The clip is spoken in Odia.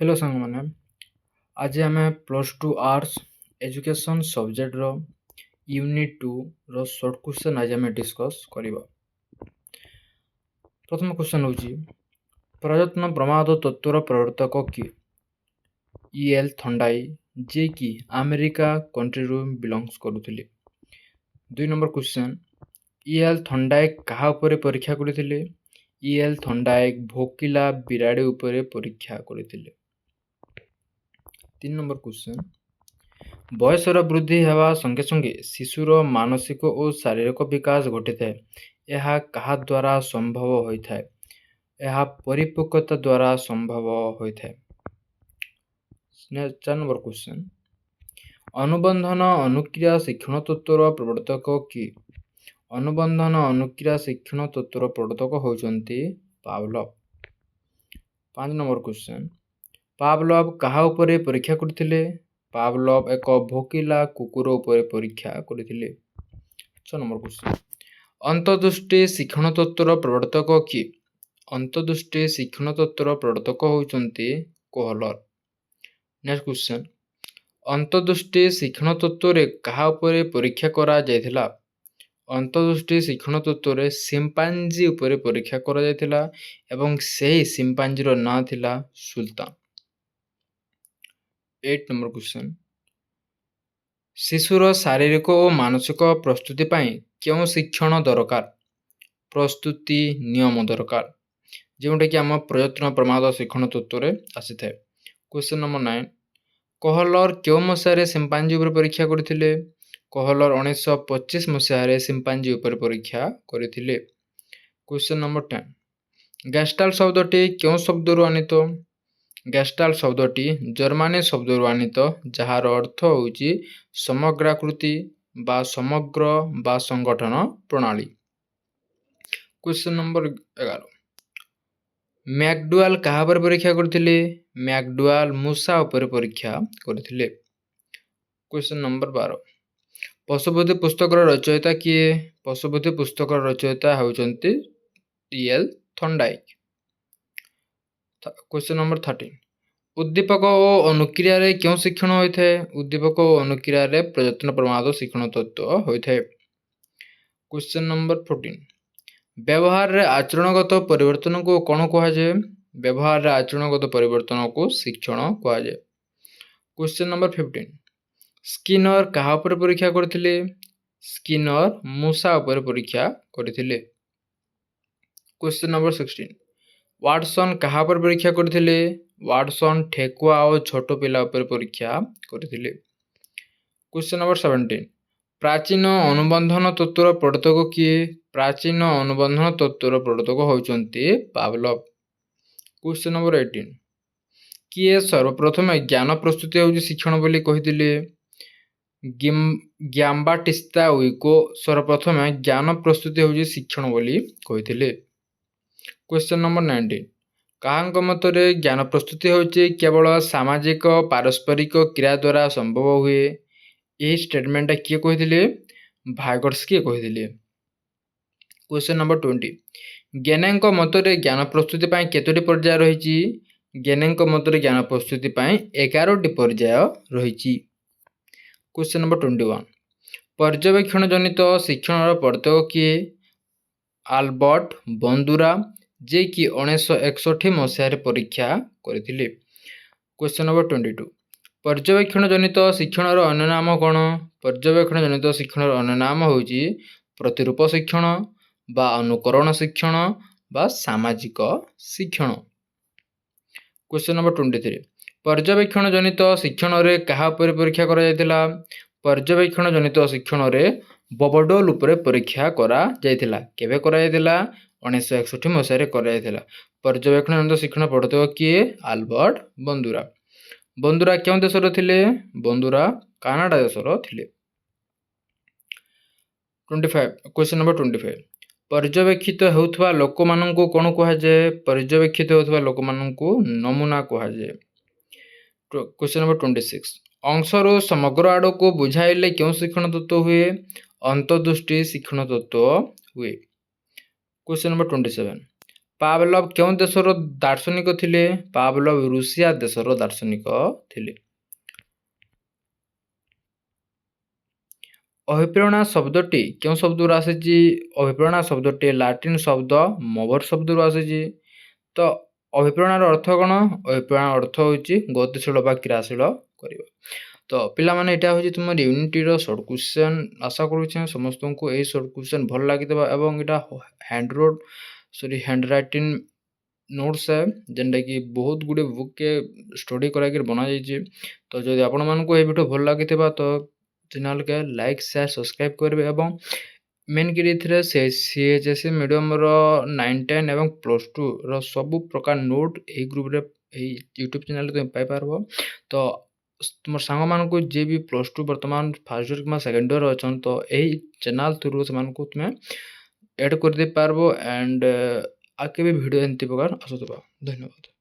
ହ୍ୟାଲୋ ସାଙ୍ଗମାନେ, ଆଜି ଆମେ ପ୍ଲସ୍ 2 ଆର୍ଟ୍ସ ଏଜୁକେସନ୍ ସବଜେକ୍ଟର ୟୁନିଟ୍ 2ର ସର୍ଟ କ୍ୱେଶ୍ଚନ୍ ଆଜି ଆମେ ଡିସ୍କସ୍ କରିବା। ପ୍ରଥମ କ୍ୱେଶ୍ଚନ୍ ହେଉଛି, ପ୍ରଯତ୍ନ ପ୍ରମାଦ ତତ୍ତ୍ୱର ପ୍ରବର୍ତ୍ତକ କିଏ? ଇ ଏଲ୍ ଥର୍ଣ୍ଡାଇକ୍, ଯିଏକି ଆମେରିକା କଣ୍ଟ୍ରିରୁ ବିଲଙ୍ଗସ୍ କରୁଥିଲେ। 2 ନମ୍ବର କ୍ୱେଶ୍ଚନ୍, ଇ ଏଲ୍ ଥର୍ଣ୍ଡାଇକ୍ କାହା ଉପରେ ପରୀକ୍ଷା କରିଥିଲେ? ଇ ଏଲ୍ ଥର୍ଣ୍ଡାଇକ୍ ଭୋକିଲା ବିରାଡ଼ି ଉପରେ ପରୀକ୍ଷା କରିଥିଲେ। 3 ନମ୍ବର କ୍ୱେଶ୍ଚନ୍, ବୟସର ବୃଦ୍ଧି ହେବା ସଙ୍ଗେ ସଙ୍ଗେ ଶିଶୁର ମାନସିକ ଓ ଶାରୀରିକ ବିକାଶ ଘଟିଥାଏ। ଏହା କାହା ଦ୍ୱାରା ସମ୍ଭବ ହୋଇଥାଏ? ଏହା ପରିପକ୍ୱତା ଦ୍ୱାରା ସମ୍ଭବ ହୋଇଥାଏ। 4 ନମ୍ବର କ୍ୱେଶ୍ଚନ୍, ଅନୁବନ୍ଧନ ଅନୁକ୍ରିୟା ଶିକ୍ଷଣ ତତ୍ତ୍ୱର ପ୍ରବର୍ତ୍ତକ କିଏ? ଅନୁବନ୍ଧନ ଅନୁକ୍ରିୟା ଶିକ୍ଷଣ ତତ୍ତ୍ୱର ପ୍ରବର୍ତ୍ତକ ହେଉଛନ୍ତି ପାଭଲଭ। 5 ନମ୍ବର କ୍ୱେଶ୍ଚନ୍, ପାଭଲଭ କାହା ଉପରେ ପରୀକ୍ଷା କରିଥିଲେ? ପାଭଲଭ ଏକ ଭୋକିଲା କୁକୁର ଉପରେ ପରୀକ୍ଷା କରିଥିଲେ। 6 ନମ୍ବର କ୍ୱେଶ୍ଚନ୍, ଅନ୍ତର୍ଦୃଷ୍ଟି ଶିକ୍ଷଣ ତତ୍ତ୍ୱର ପ୍ରବର୍ତ୍ତକ କିଏ? ଅନ୍ତର୍ଦୃଷ୍ଟି ଶିକ୍ଷଣ ତତ୍ତ୍ୱର ପ୍ରବର୍ତ୍ତକ ହେଉଛନ୍ତି କୋହଲର। ନେକ୍ସଟ କ୍ୱେଶ୍ଚନ୍, ଅନ୍ତର୍ଦୃଷ୍ଟି ଶିକ୍ଷଣ ତତ୍ତ୍ୱରେ କାହା ଉପରେ ପରୀକ୍ଷା କରାଯାଇଥିଲା? ଅନ୍ତର୍ଦୃଷ୍ଟି ଶିକ୍ଷଣ ତତ୍ତ୍ୱରେ ସିମ୍ପାଞ୍ଜି ଉପରେ ପରୀକ୍ଷା କରାଯାଇଥିଲା ଏବଂ ସେହି ସିମ୍ପାଞ୍ଜିର ନାଁ ଥିଲା ସୁଲତାନ। 8 ନମ୍ବର କ୍ୱେଶ୍ଚନ୍, ଶିଶୁର ଶାରୀରିକ ଓ ମାନସିକ ପ୍ରସ୍ତୁତି ପାଇଁ କେଉଁ ଶିକ୍ଷଣ ଦରକାର? ପ୍ରସ୍ତୁତି ନିୟମ ଦରକାର, ଯେଉଁଟାକି ଆମ ପ୍ରଯତ୍ନ ପ୍ରମାଦ ଶିକ୍ଷଣ ତତ୍ତ୍ୱରେ ଆସିଥାଏ। କ୍ୱେଶ୍ଚନ୍ ନମ୍ବର 9, କୋହଲର କେଉଁ ମସିହାରେ ସିମ୍ପାଞ୍ଜି ଉପରେ ପରୀକ୍ଷା କରିଥିଲେ? କୋହଲର 1925 ମସିହାରେ ସିମ୍ପାଞ୍ଜି ଉପରେ ପରୀକ୍ଷା କରିଥିଲେ। କ୍ୱେଶ୍ଚନ୍ ନମ୍ବର 10, ଗେଷ୍ଟାଲ୍ଟ ଶବ୍ଦଟି କେଉଁ ଶବ୍ଦରୁ ଆନିତ? ଗେଷ୍ଟାଲ୍ଟ ଶବ୍ଦଟି ଜର୍ମାନୀ ଶବ୍ଦରୁ ଆନିତ, ଯାହାର ଅର୍ଥ ହେଉଛି ସମଗ୍ରାକୃତି ବା ସମଗ୍ର ବା ସଂଗଠନ ପ୍ରଣାଳୀ। କ୍ୱେଶ୍ଚନ୍ ନମ୍ବର 11, ମ୍ୟାକଡୁଆଲ କାହା ଉପରେ ପରୀକ୍ଷା କରିଥିଲେ? ମ୍ୟାକଡୁଆଲ ମୂଷା ଉପରେ ପରୀକ୍ଷା କରିଥିଲେ। କ୍ୱେଶ୍ଚନ୍ ନମ୍ବର 12, ପଶୁବୁଦ୍ଧି ପୁସ୍ତକର ରଚୟିତା କିଏ? ପଶୁବୁଦ୍ଧି ପୁସ୍ତକର ରଚୟିତା ହେଉଛନ୍ତି ଇ ଏଲ୍ ଥର୍ଣ୍ଡାଇକ୍। କ୍ୱେଶ୍ଚନ୍ ନମ୍ବର 13, ଉଦ୍ଦୀପକ ଓ ଅନୁକ୍ରିୟାରେ କେଉଁ ଶିକ୍ଷଣ ହୋଇଥାଏ? ଉଦ୍ଦୀପକ ଓ ଅନୁକ୍ରିୟାରେ ପ୍ରଯତ୍ନ ପ୍ରମାଦ ଶିକ୍ଷଣ ତତ୍ତ୍ୱ ହୋଇଥାଏ। କ୍ୱେଶ୍ଚନ୍ ନମ୍ବର 14, ବ୍ୟବହାରରେ ଆଚରଣଗତ ପରିବର୍ତ୍ତନକୁ କ'ଣ କୁହାଯାଏ? ବ୍ୟବହାରରେ ଆଚରଣଗତ ପରିବର୍ତ୍ତନକୁ ଶିକ୍ଷଣ କୁହାଯାଏ। କ୍ୱେଶ୍ଚନ୍ ନମ୍ବର 15, ସ୍କିନର କାହା ଉପରେ ପରୀକ୍ଷା କରିଥିଲେ? ସ୍କିନର ମୂଷା ଉପରେ ପରୀକ୍ଷା କରିଥିଲେ। କ୍ୱେଶ୍ଚନ୍ ନମ୍ବର 16, ୱାଟସନ୍ କାହା ଉପରେ ପରୀକ୍ଷା କରିଥିଲେ? ୱାଟସନ୍ ଠେକୁଆ ଓ ଛୋଟ ପିଲା ଉପରେ ପରୀକ୍ଷା କରିଥିଲେ। କ୍ୱେଶ୍ଚନ୍ ନମ୍ବର 17, ପ୍ରାଚୀନ ଅନୁବନ୍ଧନ ତତ୍ତ୍ୱର ପ୍ରବର୍ତ୍ତକ କିଏ? ପ୍ରାଚୀନ ଅନୁବନ୍ଧନ ତତ୍ତ୍ୱର ପ୍ରବର୍ତ୍ତକ ହେଉଛନ୍ତି ପାଭଲଭ। କ୍ୱେଶ୍ଚନ୍ ନମ୍ବର 18, କିଏ ସର୍ବପ୍ରଥମେ ଜ୍ଞାନ ପ୍ରସ୍ତୁତି ହେଉଛି ଶିକ୍ଷଣ ବୋଲି କହିଥିଲେ? ଗ୍ୟାମ୍ବାଟିସ୍ତା ୱିକୋ ସର୍ବପ୍ରଥମେ ଜ୍ଞାନ ପ୍ରସ୍ତୁତି ହେଉଛି ଶିକ୍ଷଣ ବୋଲି କହିଥିଲେ। କ୍ୱେଶ୍ଚନ୍ ନମ୍ବର 19, କାହାଙ୍କ ମତରେ ଜ୍ଞାନ ପ୍ରସ୍ତୁତି ହେଉଛି କେବଳ ସାମାଜିକ ପାରସ୍ପରିକ କ୍ରିୟା ଦ୍ୱାରା ସମ୍ଭବ ହୁଏ? ଏହି ଷ୍ଟେଟମେଣ୍ଟଟା କିଏ କହିଥିଲେ? ଭାଇଗଟ୍ସକି କହିଥିଲେ। କ୍ୱେଶ୍ଚନ୍ ନମ୍ବର 20, ଗେନେଙ୍କ ମତରେ ଜ୍ଞାନ ପ୍ରସ୍ତୁତି ପାଇଁ କେତୋଟି ପର୍ଯ୍ୟାୟ ରହିଛି? ଗେନେଙ୍କ ମତରେ ଜ୍ଞାନ ପ୍ରସ୍ତୁତି ପାଇଁ 11ଟି ପର୍ଯ୍ୟାୟ ରହିଛି। କ୍ୱେଶ୍ଚନ୍ ନମ୍ବର 21, ପର୍ଯ୍ୟବେକ୍ଷଣ ଜନିତ ଶିକ୍ଷଣର ପ୍ରବର୍ତ୍ତକ କିଏ? ଆଲବର୍ଟ ବନ୍ଦୁରା, ଯିଏକି 1961 ମସିହାରେ ପରୀକ୍ଷା କରିଥିଲେ। କ୍ୱେଶ୍ଚନ୍ ନମ୍ବର 22, ପର୍ଯ୍ୟବେକ୍ଷଣ ଜନିତ ଶିକ୍ଷଣର ଅନ୍ୟ ନାମ କ'ଣ? ପର୍ଯ୍ୟବେକ୍ଷଣ ଜନିତ ଶିକ୍ଷଣର ଅନ୍ୟ ନାମ ହେଉଛି ପ୍ରତିରୂପ ଶିକ୍ଷଣ ବା ଅନୁକରଣ ଶିକ୍ଷଣ ବା ସାମାଜିକ ଶିକ୍ଷଣ। କ୍ୱେଶ୍ଚନ୍ ନମ୍ବର 23, ପର୍ଯ୍ୟବେକ୍ଷଣ ଜନିତ ଶିକ୍ଷଣରେ କାହା ଉପରେ ପରୀକ୍ଷା କରାଯାଇଥିଲା? ପର୍ଯ୍ୟବେକ୍ଷଣ ଜନିତ ଶିକ୍ଷଣରେ ବବଡୋଲ ଉପରେ ପରୀକ୍ଷା କରାଯାଇଥିଲା। କେବେ କରାଯାଇଥିଲା? 1961 ମସିହାରେ କରାଯାଇଥିଲା। ପର୍ଯ୍ୟବେକ୍ଷଣ ଜନିତ ଶିକ୍ଷଣ ପ୍ରବର୍ତ୍ତକ କିଏ? ଆଲବର୍ଟ ବନ୍ଦୁରା। ବନ୍ଦୁରା କେଉଁ ଦେଶର ଥିଲେ? ବନ୍ଦୁରା କାନାଡା ଦେଶର ଥିଲେ। 25, କ୍ୱେଶ୍ଚନ୍ ନମ୍ବର 25, ପର୍ଯ୍ୟବେକ୍ଷିତ ହେଉଥିବା ଲୋକମାନଙ୍କୁ କ'ଣ କୁହାଯାଏ? ପର୍ଯ୍ୟବେକ୍ଷିତ ହେଉଥିବା ଲୋକମାନଙ୍କୁ ନମୁନା କୁହାଯାଏ। କ୍ୱେଶ୍ଚନ୍ ନମ୍ବର 26, ଅଂଶରୁ ସମଗ୍ର ଆଡ଼କୁ ବୁଝାଇଲେ କେଉଁ ଶିକ୍ଷଣ ତତ୍ତ୍ୱ ହୁଏ? ଅନ୍ତର୍ଦୃଷ୍ଟି ଶିକ୍ଷଣ ତତ୍ତ୍ୱ ହୁଏ। କ୍ୱେଶ୍ଚନ୍ ନମ୍ବର 27, ପାଭଲଭ କେଉଁ ଦେଶର ଦାର୍ଶନିକ ଥିଲେ? ପାଭଲଭ ରୁଷିଆ ଦେଶର ଦାର୍ଶନିକ ଥିଲେ। ଅଭିପ୍ରେରଣା ଶବ୍ଦଟି କେଉଁ ଶବ୍ଦରୁ ଆସିଛି? ଅଭିପ୍ରେରଣା ଶବ୍ଦଟି ଲାଟିନ୍ ଶବ୍ଦ ମୋଭର ଶବ୍ଦରୁ ଆସିଛି। ତ ଅଭିପ୍ରେରଣାର ଅର୍ଥ କ'ଣ? ଅଭିପ୍ରେରଣାର ଅର୍ଥ ହେଉଛି ଗତିଶୀଳ ବା କ୍ରିୟାଶୀଳ କରିବା। ତ ପିଲାମାନେ, ଏଇଟା ହେଉଛି ତୁମର ୟୁନିଟିର ସର୍ଟ କ୍ୱେଶ୍ଚନ୍। ଆଶା କରୁଛେ ସମସ୍ତଙ୍କୁ ଏଇ ସର୍ଟ କ୍ୱେଶ୍ଚନ୍ ଭଲ ଲାଗିଥିବ ଏବଂ ଏଇଟା ହ୍ୟାଣ୍ଡ ରୋଡ୍ ସରି ହ୍ୟାଣ୍ଡ ରାଇଟିଂ ନୋଟ୍ସ ହେ, ଯେନ୍ଟାକି ବହୁତ ଗୁଡ଼ିଏ ବୁକ୍କେ ଷ୍ଟଡି କରାଇକିରି ବନାଯାଇଛି। ତ ଯଦି ଆପଣମାନଙ୍କୁ ଏଇ ଭିଡ଼ିଓ ଭଲ ଲାଗିଥିବା, ତ ଚ୍ୟାନେଲ୍କେ ଲାଇକ୍, ସେୟାର, ସବସ୍କ୍ରାଇବ୍ କରିବେ ଏବଂ ମେନ୍ କରି ଏଥିରେ ସେ CHSE ମିଡ଼ିୟମର 9, 10 ଏବଂ +2ର ସବୁ ପ୍ରକାର ନୋଟ୍ ଏଇ ଗ୍ରୁପ୍ରେ, ଏଇ ୟୁଟ୍ୟୁବ୍ ଚ୍ୟାନେଲ୍ରେ ତୁମେ ପାଇପାରବ। ତ ତୁମର ସାଙ୍ଗମାନଙ୍କୁ, ଯିଏ ବି +2 ବର୍ତ୍ତମାନ ଫାର୍ଷ୍ଟ ଇୟର୍ କିମ୍ବା ସେକେଣ୍ଡ ଇୟର୍ ଅଛନ୍, ତ ଏଇ ଚ୍ୟାନେଲ୍ ଥ୍ରୁରୁ ସେମାନଙ୍କୁ ତୁମେ ଏଡ଼୍ କରିଦେଇ ପାରବ ଆଣ୍ଡ ଆଗ୍କେ ବି ଭିଡ଼ିଓ ଏମିତି ପ୍ରକାର ଆସୁଥିବା। ଧନ୍ୟବାଦ।